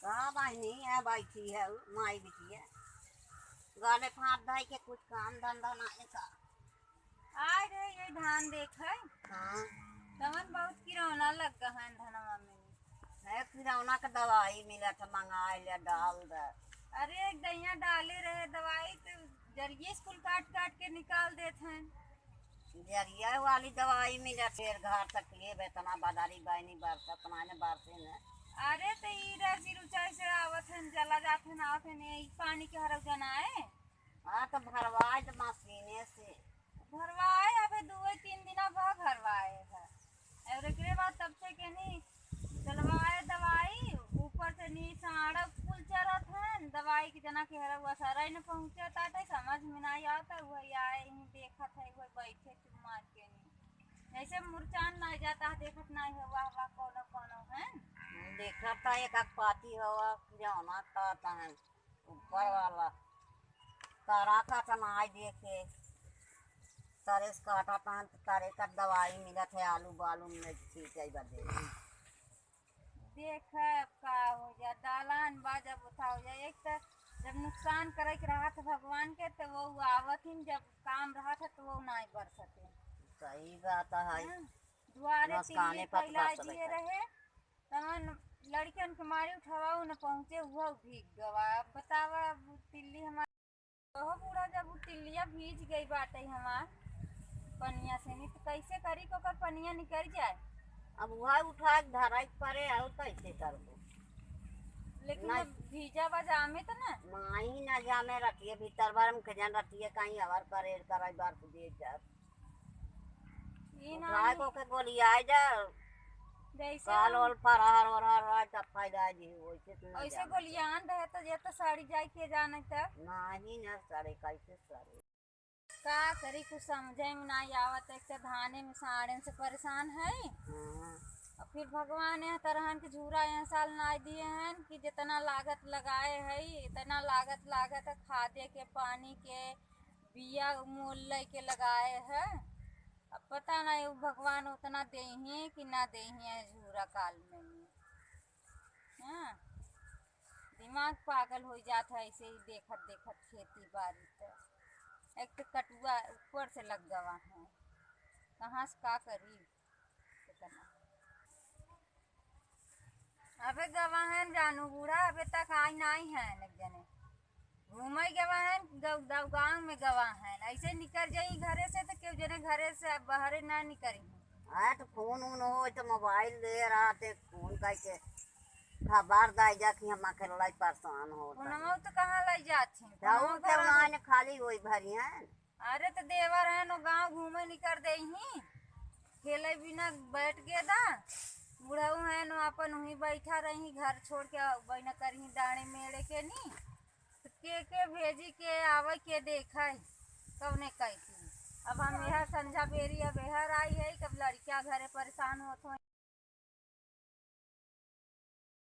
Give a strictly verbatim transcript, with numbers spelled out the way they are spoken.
का बहिनी है, बैठी है माई बिटिया, गले पे हाथ धइ के कुछ काम धंधा नाहीं का? आए रहे ये धान देखे, हाँ। तवन बहुत किरौना लग गए हैं धनवा में। है, किरौना के दवाई मिलत है, मंगाए ले, डाल दे। अरे, एक दइया डाले रहे दवाई, तो जरिए से कुल काट काट के निकाल देत हैं। जरिया वाली दवाई मिलत है, घर तक लेब, इतना बदारी बहिनी बरसत, माने बरसे न। अरे, तो ई रस रुचा से आवत हैं, चला जात हैं, आवत हैं, ई पानी के हरौ जनाए। हाँ, तो भरवाए तो मशीने से। भरवाए, अबे दुए तीन दिना भा भरवाए है। और एकरे बाद तब से केनी डलवाए दवाई, ऊपर से नीचे आड़क कुल चरत हैं, दवाई के जना के हरौ असरै न पहुँचत आटे, समझ में नाहीं आवत, वही आए ही देखत है, वही बैठे चुप मार केनी। जैसे मुरचान नाहीं जाता है, देखत नाहीं है, वाह, वाह, कौनो, कौनो है। देखत है, एक, एक पाती हवा, किरौना खात है। ऊपर वाला तारा का तनाई देखे, तारे से काटा तान, तारे का दवाई मिलत है, आलू बालू में छींटे बदे। देख, अब का हो जा, दालान बा, जब उठा हो जा, एक तो जब नुकसान करे के रहत भगवान के, तो वो आवत ही, जब काम रहत है, तो वो नाहीं बरसते। सही बात है। हाँ, दुआरे नुकसाने तिल्ली पर फैला बरसत दिए है। रहे, तवन लड़कियन के मारी उठवाऊ न पहुँचे, उहो भीग गवा। अब बतावा, अब उ तिल्ली हमार, कहो बूढ़ा, जब उ तिल्लिया भीज गई बाटे हमार पनिया से, नहीं तो कैसे करी के ओकर पनिया निकल जाए? अब उहा उठा के धराई के परे, और कैसे करबो? लेकिन ना। अब भीजा बा जामे तो ना। माई ना जामे, रतिये भीतर भर में के जन रतिये कहीं अवर परेड कराई बार को दे जात। ई ना उठाए नहीं। को के गोलियाए जा। जैसे काल हम ओल फरहर ओरहर रहा, तब फायदा जी, वैसे तो ना वैसे जाना गोलियान रहे तो ये तो साड़ी जाए के जाने तब। नहीं ना साड़ी, कैसे साड़ी? का करी, कुछ समझे में नाहीं आवत। एक तो धाने में साड़न से परेशान है। हाँ। और फिर भगवान यह तरहन के झूरा यह साल नाहीं दिए हैं कि जितना लागत लगाए है, इतना लागत लागत है खादे के, पानी के, बिया मोल लेके लगाए है। अब पता नहीं उ भगवान उतना देही कि ना देही है झूरा काल में। हाँ, दिमाग पागल हो जात है ऐसे ही देखत देखत खेती बाड़ी। तो एक तो कटुआ ऊपर से लग गवा है, कहाँ से का करी इतना। अबे गवा हैं जानू बूढ़ा, अबे तक आई नाहीं हैं एक जने। घूमे गवा हैं, गौ-, गौ-, गाँव में गवा हैं। ऐसे निकर जाई घरे से तो केहू जने घरे से अब बाहरे ना निकरी। हाँ, तो फोन उन हो तो मोबाइल दे रहा थे, फोन करके खबर दाई जा कि हम अकेला ही परेशान हो। फोनवा तो कहाँ लाई जात हैं? जाऊ फोनवा के पर उन्होंने खाली वही भरी हैं। अरे, तो देवर है नो, गाँव घूमे निकर देही, खेले बिना बैठ के दा। बुढ़ऊ है नो, अपन वहीं बैठा रही, घर छोड़ के बहिना करही डाँड़े मेड़े के नी। तो के के भेजी, के आवे, के देखे, कौने कैसी। अब हम यह संझा बेरी अब एहर आई है, कब लड़किया घरे परेशान होत हो।